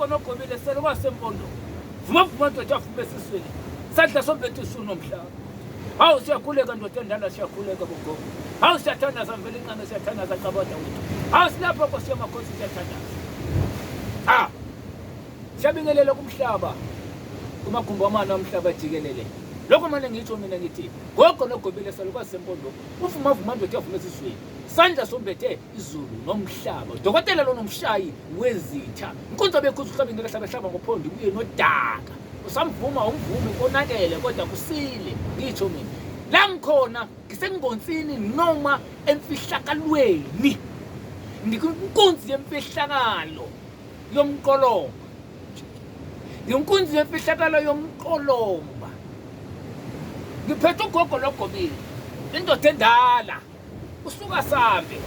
nogobile sele kwasempondo. Vuma vuma ndoda avume esiswini. Sandla sombethe usunomhlaba. Hawu siyakhuleka ndoda endala siyakhuleka bogogo. Hawu siyathandaza mvela inqange siyathandaza cabada wethu. Hawu silapha Nkosi yamakhosi siyathandaza. Ah. Siyabingelela kumhlaba. Kumagumbi amane omhlaba jikelele. Lokho manje ngitsho mina ngithi gogo nogobile salukwazi sempondo. Uvuma vuma ndoda yavuma esiswini. Sandla sombethe izulu nomhlaba. Dokotela lo nomshayi wezitha. Inkonzo bekhuza uhlabe ngeke hlabe hlaba ngophondo ibuye nodaka. Usamvuma umvumi konakele kodwa kusile ngitsho mina. La ngikhona ngisengonsini noma emfihlakalweni. Ngikwinkunzi yemfihlakalo yomqolomba. Nginkunzi yemfihlakalo yomqolomba. Ngiphethe ugogo logobile. Indoda endala. Usuka sambe.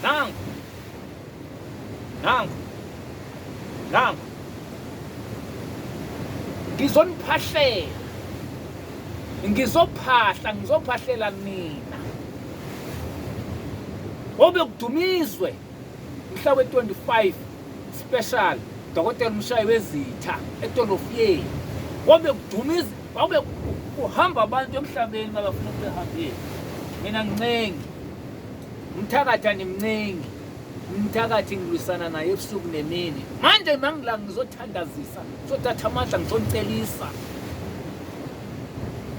Nangu. Nangu. Nangu. Ngizoniphahlela. Ngizophahla, ngizophahlela nina. Obe kudumizwe mhla we-25 special dokotela umshayi wezitha etolofiyeni. Obe kudumiza, obe kuhamba abantu emhlabeni mabafuna ukubehambile. Mina ngincengi. Umthakathi animncengi. Umthakathi ngilwisana naye ebusuku nemini. Manje mangila ngizothandazisa, ngizothatha amandla ngizonicelisa.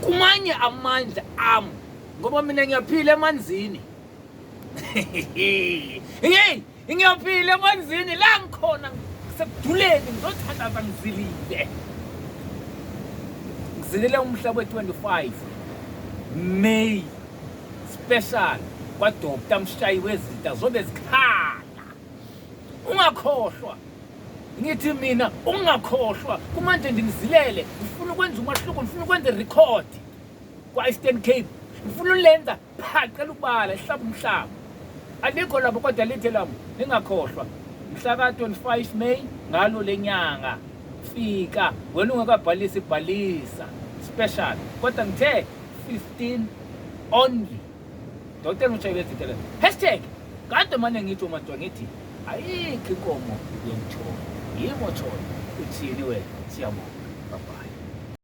Kumanye amandla ami ngoba mina ngiyaphila emanzini. Hey, ngiyaphila emanzini la ngikhona ngisekuduleni ngizothandaza ngizilile. Ngizilile umhla we-25 May special kwaDr Mshayi wezitha zobe zikhala. Ungakhohlwa ngithi mina ungakhohlwa kumanje ndinizilele ngifuna ukwenza umahluko ngifuna ukwenza irecord kwa-Eastern Cape ngifuna ulenza phaqela ubala ihlaba umhlaba alikho lapho kodwa lithe lami ningakhohlwa mhla ka-25 May ngalo lenyanga fika wena ungakabhalisi bhalisa special kodwa ngithe 15 only dokotela umshayi wezitela hashtag kade mane ngithi umadwa ngithi ayikho inkomo yomtholo yimo tholo uthini wena siyabonga.